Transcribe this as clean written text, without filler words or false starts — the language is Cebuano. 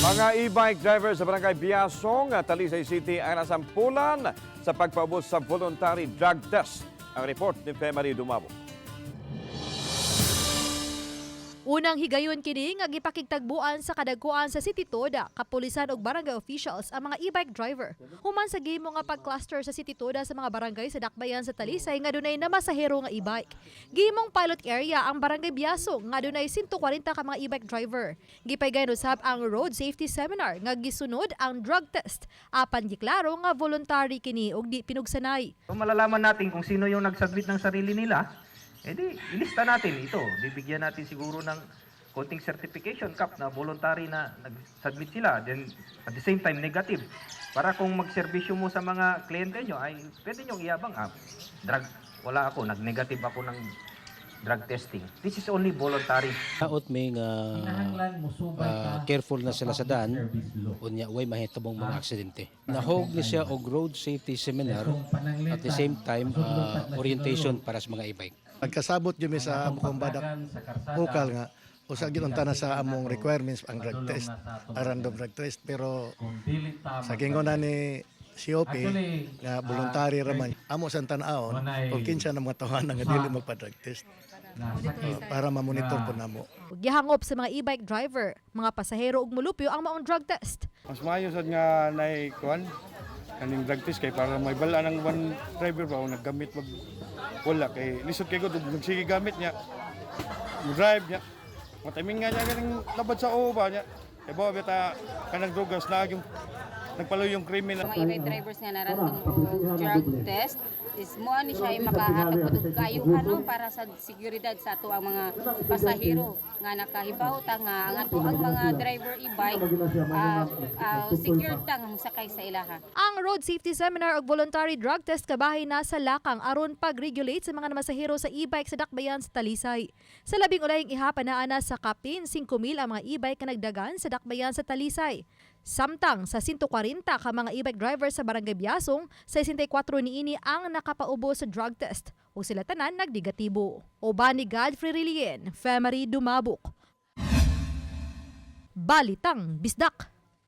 Mga e-bike driver sa Barangay Biasong, Talisay City ang nasampulan sa pagpaubos sa voluntary drug test. Ang report ni Femary Dumabo. Unang higayon kini nga gipakigtagbuan sa kadagkuan sa City Toda, kapulisan ug barangay officials ang mga e-bike driver. Human sa gimo nga pag-cluster sa City Toda sa mga barangay sa Dakbayan sa Talisay nga dunay namasahero nga e-bike. Gimong pilot area ang Barangay Biasong nga dunay 140 ka mga e-bike driver. Gipaygayon usab ang road safety seminar nga gisunod ang drug test. Apan giklaro nga voluntary kini ug di pinugsanay. Kung malalaman natin kung sino yung nagsubmit ng sarili nila, edi ilista natin ito. Bibigyan natin siguro ng konting certification cap na voluntary na nag-submit sila. Then at the same time negative. Para kung magserbisyo mo sa mga kliyente nyo, ay pwede nyo iyabang, drug, wala ako, nag-negative ako ng drug testing. This is only voluntary. Daot may nga Kinahanglan musubay ka careful na sila sa public daan service law. Unya way mahitabong mga aksidente. Nahog ni siya og road safety seminar, Kung pananglitan, at the same time masudlong na orientation para sa mga e-bike. Pagkasabot jud mi sa Ang among badak pagdagan sa karsada, bukal nga usa gyud unta na sa among requirements ang drug padulong test, na sa atong ang random drug test, pero kung dili ta sa gingon na ni COP Actually, nga voluntary ra man amo sa tan-awon Walay kung kinsa na mga tawhan nga dili magpa-drug test na sakit para ma-monitor po namo. Gihangop sa mga e-bike driver, mga pasahero ug mulupyo ang maong drug test. Mas maayo sad nga nay kuan kaning drug test kay para may bala ng one driver ba o naggamit mag wala kay lisod kay gud nagsige gamit niya. Mo drive niya. Matiming nga niya kaning labad sa o ba niya. Kay ba bita kanang drugas na yung nagpaloy yung krimen. Mga e-bike drivers nga narandom og drug test is mo ani siya ay makahatag pod og kaayuhan, no, para sa seguridad sa ato ang mga pasahero nga nakahibaw ta nga ang ato ang mga driver e-bike secured ta nga mosakay sa ilaha. Ang road safety seminar ug voluntary drug test kabahin na sa lakang aron pag-regulate sa mga namasahero sa e-bike sa Dakbayan sa Talisay. Sa labing ulayng ihapan na ana sa kapin 5,000 ang mga e-bike nga nagdagan sa Dakbayan sa Talisay. Samtang sa 140 ka mga e-bike driver sa Barangay Biasong, 64 niini ang nakapaubo sa drug test ug sila tanan nagnegatibo. Uban ni Godfrey Relien, Femery Dumabuk. Balitang Bisdak.